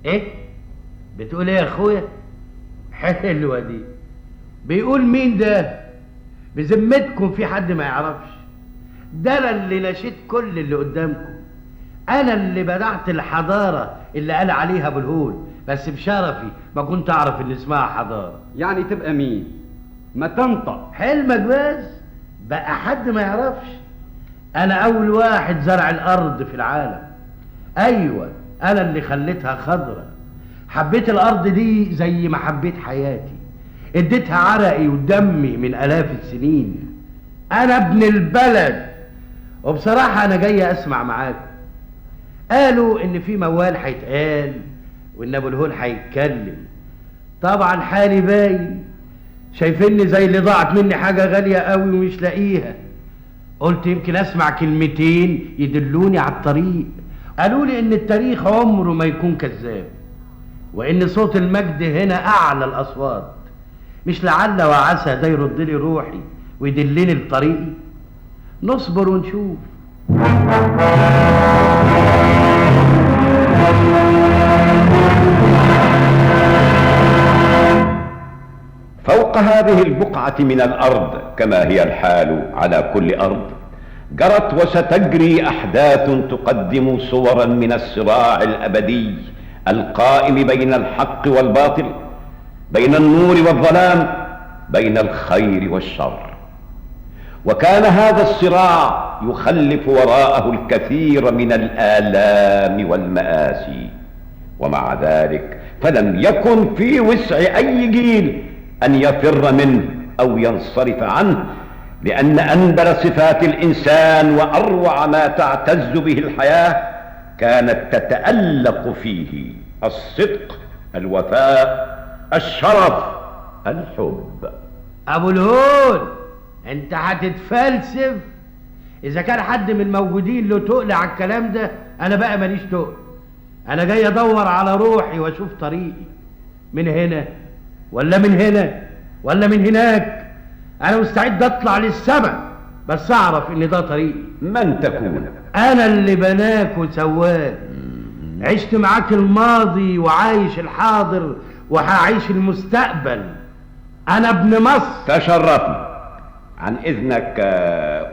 ايه بتقول ايه يا اخويا؟ حلوة دي. بيقول مين ده؟ بذمتكم في حد ما يعرفش؟ ده انا اللي نشيت كل اللي قدامكم، انا اللي بدعت الحضارة اللي قال عليها ابو الهول، بس بشرفي ما كنت اعرف ان اسمها حضارة. يعني تبقى مين؟ ما تنطق. حلمك بس بقى حد ما يعرفش. انا اول واحد زرع الارض في العالم. ايوه انا اللي خليتها خضرة. حبيت الارض دي زي ما حبيت حياتي، اديتها عرقي ودمي من الاف السنين. انا ابن البلد، وبصراحة انا جاي اسمع معاكم. قالوا ان في موال هيتقال وان ابو الهول هيتكلم. طبعا حالي باين، شايفيني زي اللي ضاعت مني حاجة غالية قوي ومش لاقيها. قلت يمكن اسمع كلمتين يدلوني على الطريق. قالوا لي ان التاريخ عمره ما يكون كذاب، وان صوت المجد هنا اعلى الاصوات. مش لعل وعسى ده يرد لي روحي ويدلني لطريقي. نصبر ونشوف. فوق هذه البقعة من الأرض، كما هي الحال على كل أرض، جرت وستجري أحداث تقدم صورا من الصراع الأبدي القائم بين الحق والباطل، بين النور والظلام، بين الخير والشر. وكان هذا الصراع يخلف وراءه الكثير من الآلام والمآسي، ومع ذلك فلم يكن في وسع أي جيل أن يفر منه أو ينصرف عنه، لأن أنبل صفات الإنسان وأروع ما تعتز به الحياة كانت تتألق فيه: الصدق، الوفاء، الشرف، الحب. أبو الهول أنت هتتفلسف؟ إذا كان حد من الموجودين له تقل على الكلام ده، أنا بقى ماليش تقل. أنا جاي أدور على روحي وأشوف طريقي، من هنا ولا من هنا ولا من هناك. أنا مستعد أطلع للسما بس أعرف إن ده طريقي. من تكون؟ أنا اللي بناك وسواك، عشت معاك الماضي وعايش الحاضر وهعيش المستقبل. أنا ابن مصر. تشرفنا. عن إذنك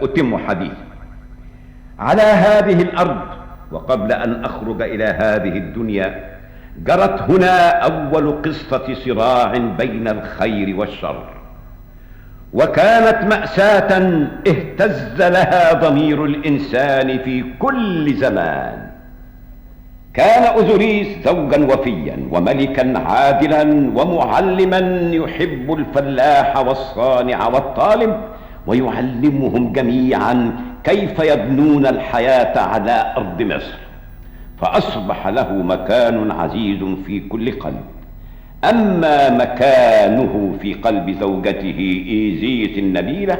أتم حديثي. على هذه الأرض وقبل أن أخرج إلى هذه الدنيا، جرت هنا أول قصة صراع بين الخير والشر، وكانت مأساة اهتز لها ضمير الإنسان في كل زمان. كان أوزوريس زوجا وفيا وملكا عادلا ومعلما يحب الفلاح والصانع والطالب، ويعلمهم جميعا كيف يبنون الحياة على أرض مصر، فأصبح له مكان عزيز في كل قلب. أما مكانه في قلب زوجته إيزيس النبيلة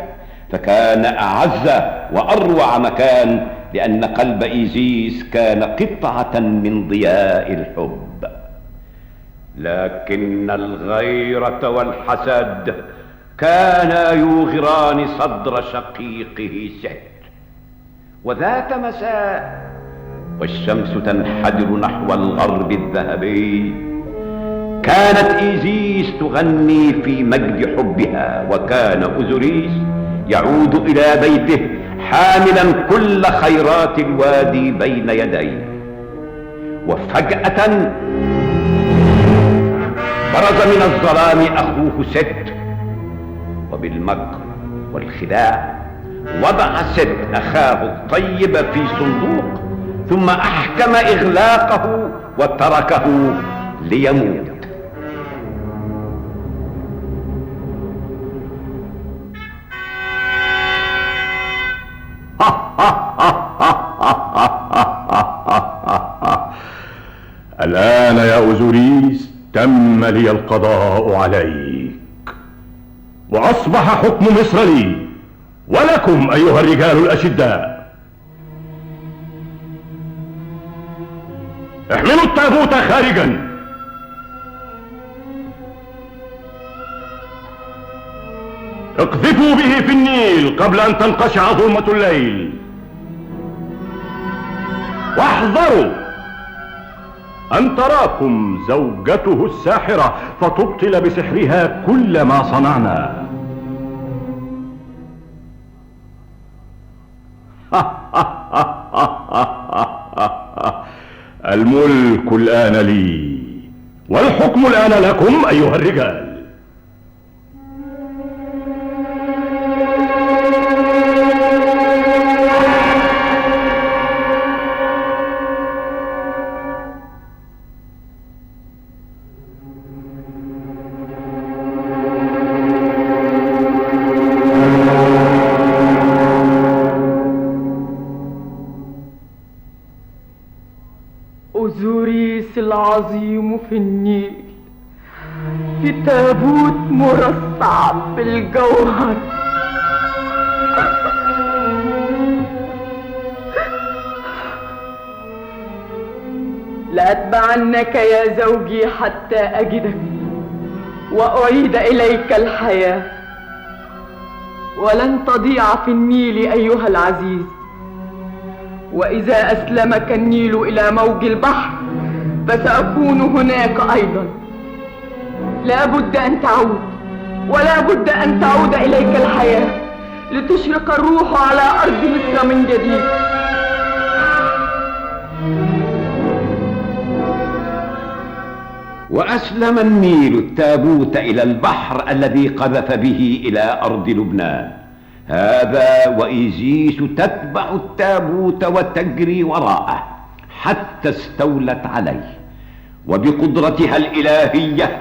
فكان أعز وأروع مكان، لأن قلب إيزيس كان قطعة من ضياء الحب. لكن الغيرة والحسد كانا يوغران صدر شقيقه ست. وذات مساء والشمس تنحدر نحو الغرب الذهبي، كانت إيزيس تغني في مجد حبها، وكان أوزوريس يعود إلى بيته حاملا كل خيرات الوادي بين يديه. وفجأة برز من الظلام أخوه ست، وبالمكر والخداع وضع ست أخاه الطيب في صندوق، ثم أحكم إغلاقه وتركه ليموت. الآن يا أوزوريس تم لي القضاء عليك، وأصبح حكم مصر لي ولكم أيها الرجال الأشداء. احملوا التابوت خارجا. اقذفوا به في النيل قبل أن تنقشع ظلمة الليل، واحذروا أن تراكم زوجته الساحرة فتبطل بسحرها كل ما صنعنا. الملك الآن لي والحكم الآن لكم أيها الرجال. أوزوريس العظيم في النيل في تابوت مرصع بالجوهر. لأتبعنك يا زوجي حتى أجدك وأعيد إليك الحياة، ولن تضيع في النيل أيها العزيز. وإذا أسلمك النيل إلى موج البحر فسأكون هناك أيضا. لا بد أن تعود، ولا بد أن تعود إليك الحياة لتشرق الروح على أرض مصر من جديد. وأسلم النيل التابوت إلى البحر الذي قذف به إلى أرض لبنان. هذا وإيزيس تتبع التابوت وتجري وراءه حتى استولت عليه، وبقدرتها الإلهية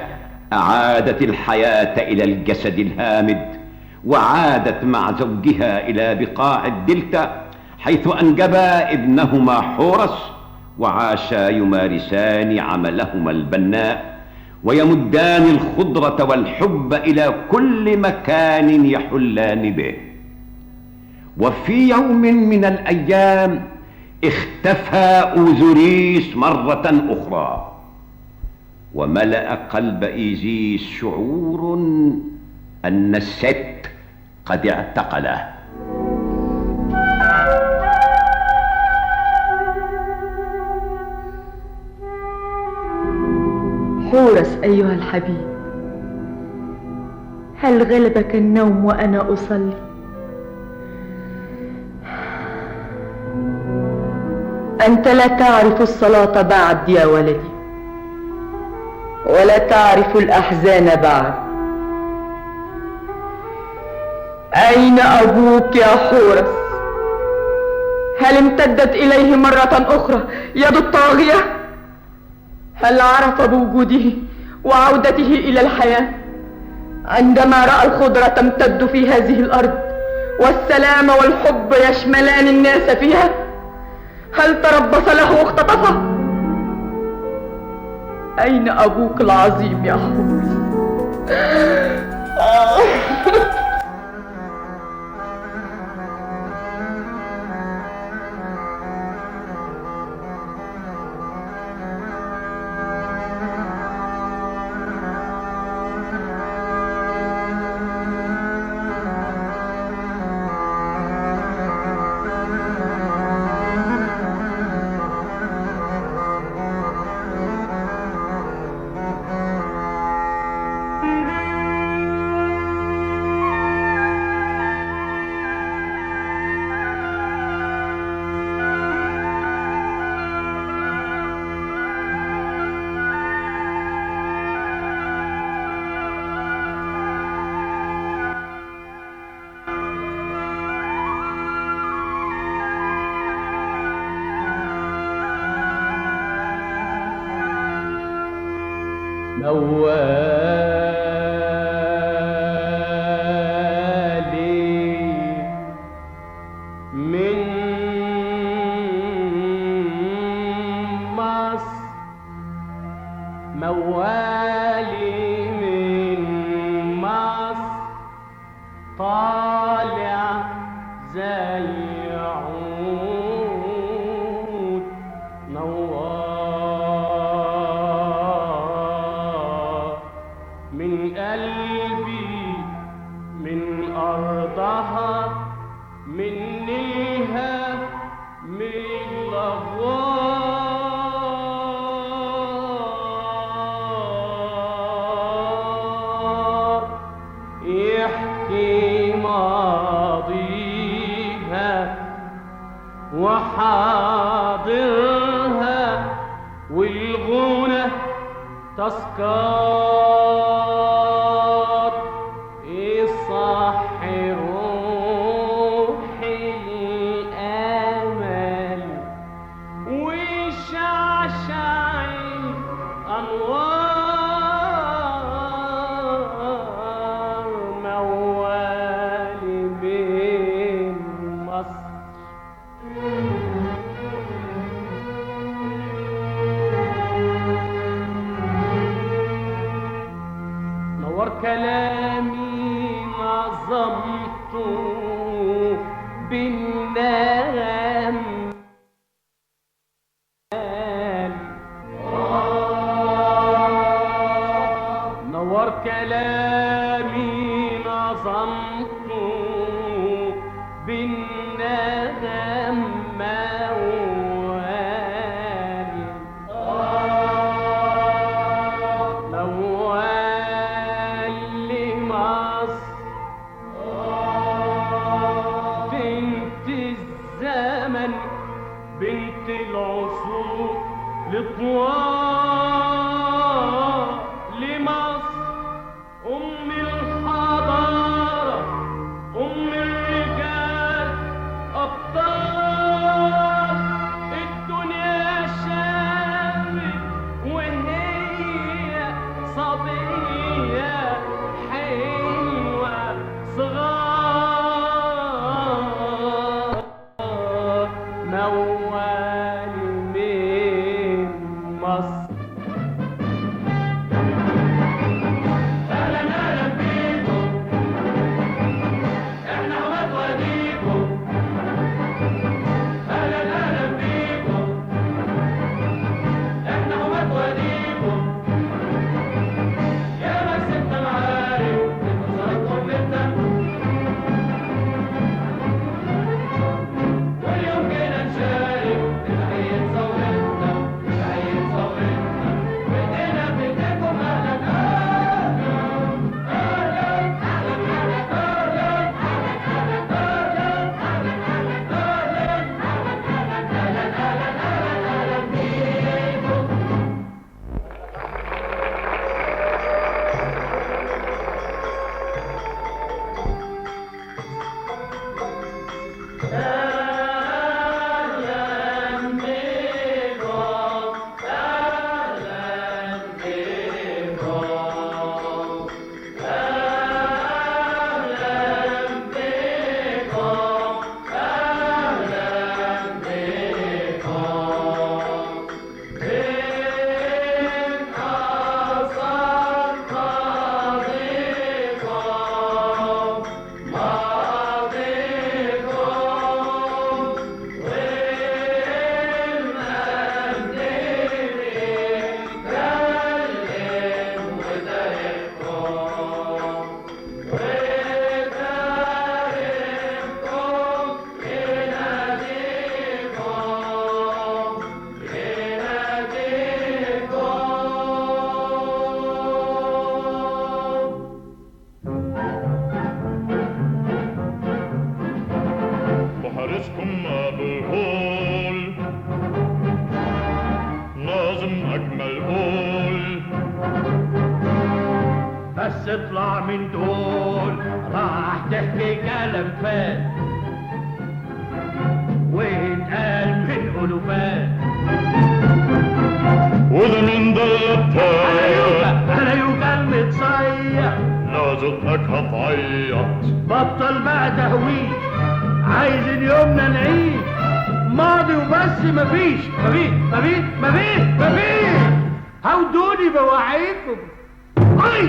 أعادت الحياة إلى الجسد الهامد، وعادت مع زوجها إلى بقاع الدلتا حيث أنجبا ابنهما حورس، وعاشا يمارسان عملهما البناء ويمدان الخضرة والحب إلى كل مكان يحلان به. وفي يوم من الأيام اختفى أوزوريس مرة أخرى، وملأ قلب إيزيس شعور أن الست قد اعتقله. حورس أيها الحبيب، هل غلبك النوم وأنا أصلي؟ أنت لا تعرف الصلاة بعد يا ولدي، ولا تعرف الأحزان بعد. أين أبوك يا حورس؟ هل امتدت إليه مرة أخرى يد الطاغية؟ هل عرف بوجوده وعودته إلى الحياة عندما رأى الخضرة تمتد في هذه الأرض والسلام والحب يشملان الناس فيها؟ هل تربص له واختطفه؟ أين أبوك العظيم يا حورس؟ موالي من مصر، موالي من مصر، طالع زي عود نوار من قلبي، من أرضها، من نيلها، من الأغوار. حاضرها والغنى تذكار يصحي روح الأمل ويشعشع الأنوار موالي بين مصر. نور كلامي نظمته بالنغم، نور كلامي نظمته بالنغم موالي موالي مصر بنت الزمن بنت العصور لطوال لمصر أم الحضارة أم الرجال أبطال الدنيا شافت وهي صبية حلوة صغار موالي من مصر. أهلا أهلا بيكم، إحنا عماد واديكم. أهلا أهلا بيكم، إحنا عماد واديكم. يا ما كسبنا معارك بانتصارات أمتنا، واليوم جينا نشارك بتحية ثورتنا، بتحية ثورتنا. بإيدينا بإيديكم. أهلا أهلا أهلا أهلا أهلا أهلا أهلا أهلا أهلا بيكم. أهلا بكم، أهلا بكم، أهلا بكم، أهلا بكم. من أثر ماضيكم، ماضيكم والمجد بيتكلم وتاريخكم، وتاريخكم يناديكم، يناديكم. وحارسكم أبو الهول ناظم أجمل قول، بس اطلع من دول راح تحكي كلام فات واتقال من ألوفات. وده مين ده اللي انا يوكا، ابتدى؟ انا يوكا المتصيح. لا زقك هتعيط. بطل بقى تهويش، عايزين يومنا نعيش ماضي وبس. مفيش مفيش مفيش مفيش مفيش. هودوني بوعيكم. اي.